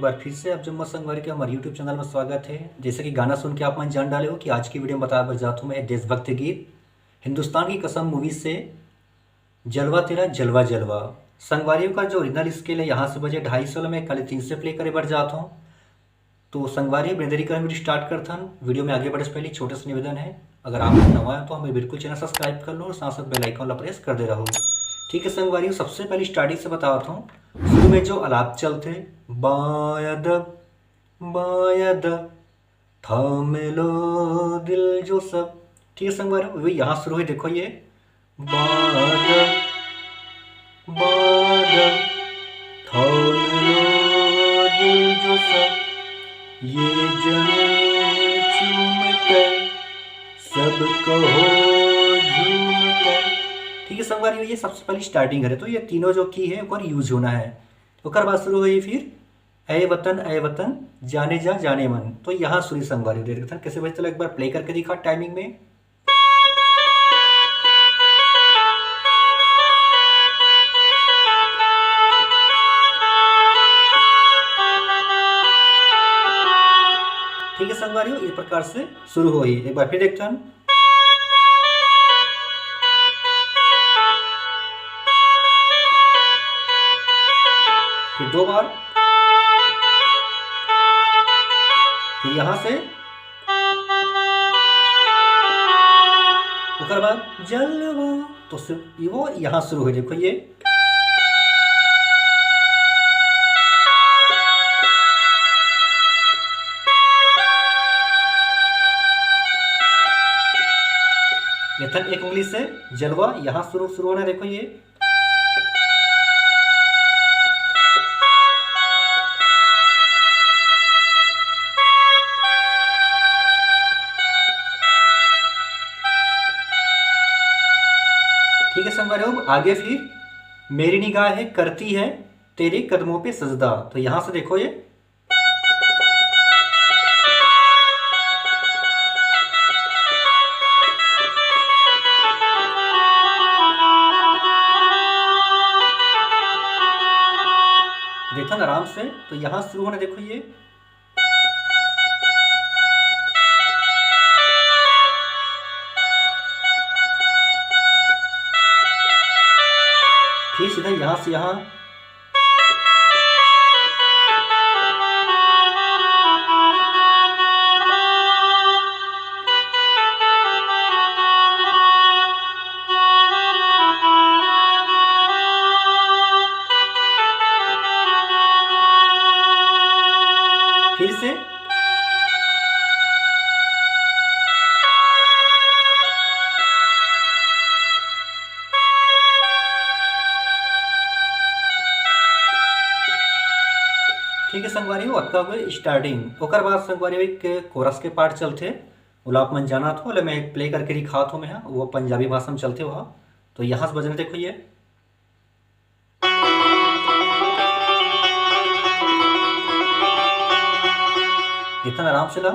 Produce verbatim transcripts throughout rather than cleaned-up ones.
बार फिर से आप जम्मो संगवारी के हमारे YouTube चैनल में स्वागत है। जैसे कि गाना सुन के आप मन जान डाले हो कि आज की वीडियो में बताए बर जात हूँ मैं देशभक्ति गीत हिंदुस्तान की कसम मूवी से जलवा तेरा जलवा जलवा। संगवारी हो का जो ओरिजिनल स्केल है यहाँ से बजे ढाई सौ ल, मैं खाली तीन से प्ले करे बर जात हूँ। तो संगवारी हो बिना देरी करे वीडियो स्टार्ट करथन। वीडियो में आगे बढ़े से पहले छोटे से निवेदन है, अगर आप लोग नवा है तो हमें बिल्कुल चैनल सब्सक्राइब कर लो और साथ साथ बेल आइकन ला प्रेस कर दे रहो। ठीक है संगवारी हो, सबसे पहले स्टार्टिंग से बतावत हूँ। शुरू में जो आलाप चलथे, बाया दब बाया दब, थामे लो दिल जो सब। ठीक है संगवारी हो, वही यहाँ शुरू है, देखो ये बाया दब बाया दब, थामे लो दिल जो सब, ये जमी चूम कर, सब कहो झूम कर। ठीक है संगवारी हो, ये सबसे पहली स्टार्टिंग है, तो ये तीनों जो की है ओकर यूज होना है। ओकर बाद शुरू हुई फिर ए वतन ए वतन, जाने जा जाने मन। तो यहाँ शुरू संगवारी हो, देखथन कैसे बजथे, एक बार प्ले करके दिखा टाइमिंग में। ठीक है संगवारी हो, ये प्रकार से शुरू होही। एक बार फिर देखथन, फिर दो बार, फिर यहाँ से, ओकर बाद जलवा, तो सिर्फ ये वो यहाँ शुरू हो, देखो ये। मिथन एक उंगली से जलवा यहाँ शुरू, शुरू होना, देखो ये। ठीक है संगवारी हो, आगे फिर मेरी निगाहें करती है तेरे कदमों पे सजदा, तो यहाँ से देखो ये। देखा ना आराम से, तो यहाँ शुरू होना, देखो ये। फिर सीधा यहाँ से यहाँ। फिर से। ठीक है संगवारी हो, अतका हुए स्टार्टिंग। ओकर बाद संगवारी हो एक कोरस के पार्ट चलथे, ओला आप मन जानत हो, ले मैं प्ले करके दिखात हो मैं हा, वो पंजाबी भाषा में चलथे वह। तो यहाँ से बजने देखो ये। इतना आराम से ला।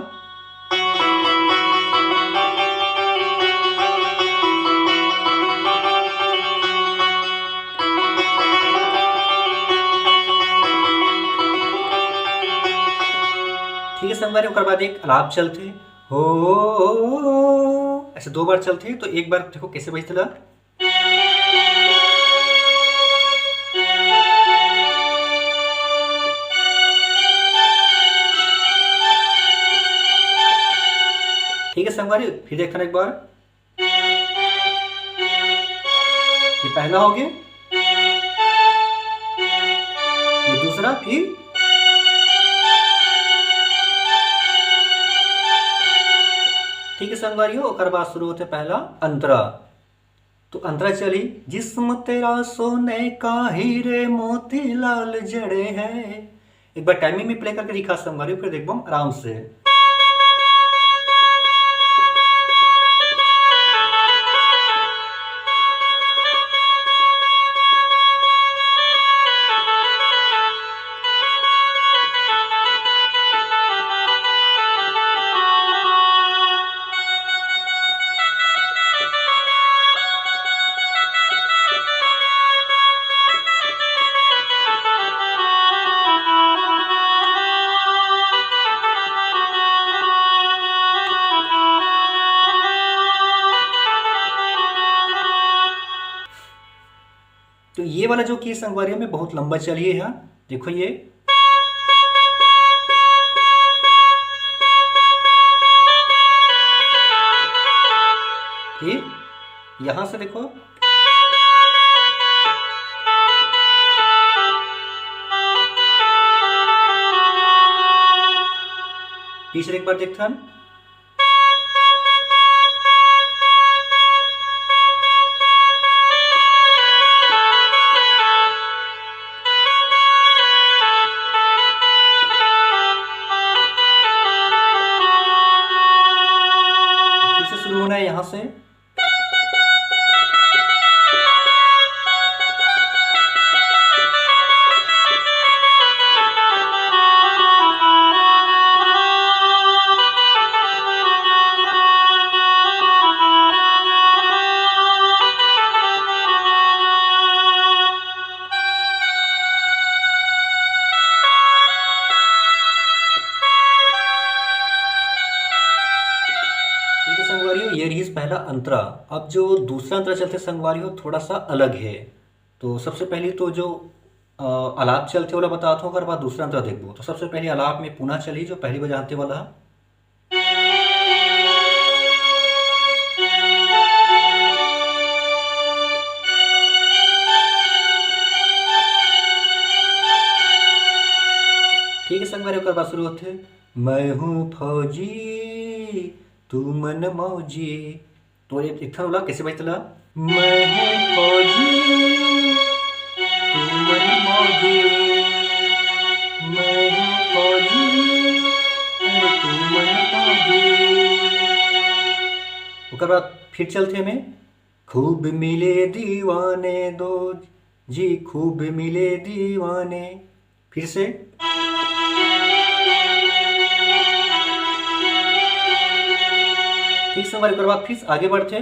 ठीक है संगवारी, ओकर बाद एक आलाप चलथे, हो, ऐसे दो बार चलथे। तो एक बार देखो कैसे बजथे ला। ठीक है संगवारी, फिर देखना एक बार। ये पहला हो गया, ये दूसरा, फिर ठीक है संगवारी हो, ओकर बाद शुरू होथे पहला अंतरा। तो अंतरा चली, जिस्म तेरा सोने का हीरे मोती लाल जड़े हैं। एक बार टाइमिंग में प्ले करके दिखा संगवारी, फिर देखबो आराम से। ये वाला जो key संगवारी में बहुत लंबा चलही है, देखो ये। फिर यहाँ से देखो, तीसरे एक बार देखथन। फिर से शुरू होना है यहाँ से। ठीक है संगवारी हो, ये रहिस पहला अंतरा। अब जो दूसरा अंतरा चलथे संगवारी हो, थोड़ा सा अलग है। तो सबसे पहले तो जो, अ, अलाप चलथे, ओला बतात हूँ, ओकर बाद दूसरा अंतरा देखबो। तो सबसे पहले अलाप में पुना चलही, जो पहली बजाते वाला है। ठीक है संगवारी, ओकर बाद शुरू होथे, मैं हूँ फौजी, तू मन मौजी। तो एक, एक ठन ओला कैसे बजथे ला? मैं हूँ फौजी, तू मन मौजी, मैं हूँ फौजी, अरे तू मन मौजी। ओकर बाद फिर चलथे में, खूब मिले दीवाने दो जी, खूब मिले दीवाने। फिर से। ठीक संगवारी, ओकर बाद फिर से आगे बढ़थे।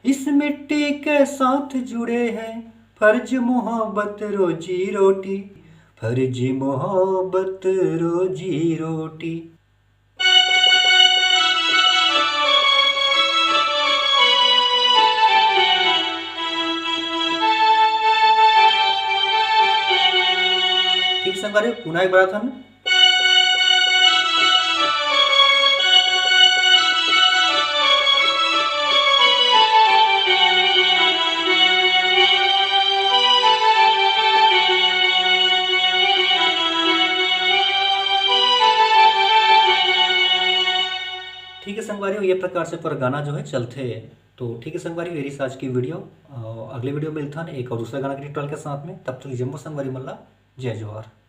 इस मिट्टी के साथ जुड़े हैं फर्ज मोहब्बत रोजी रोटी, फर्ज मोहब्बत रोजी रोटी। ठीक संगवारी, पुनः एक बार थन। ठीक है संगवारी, ये प्रकार से पूरा गाना जो है चलथे। तो ठीक है संगवारी, ये रहिस आज की video। अ, अगले video में मिलथन एक और दूसरा गाना के tutorial के साथ में। तब तक जम्मो संगवारी मन ला जय जोहार।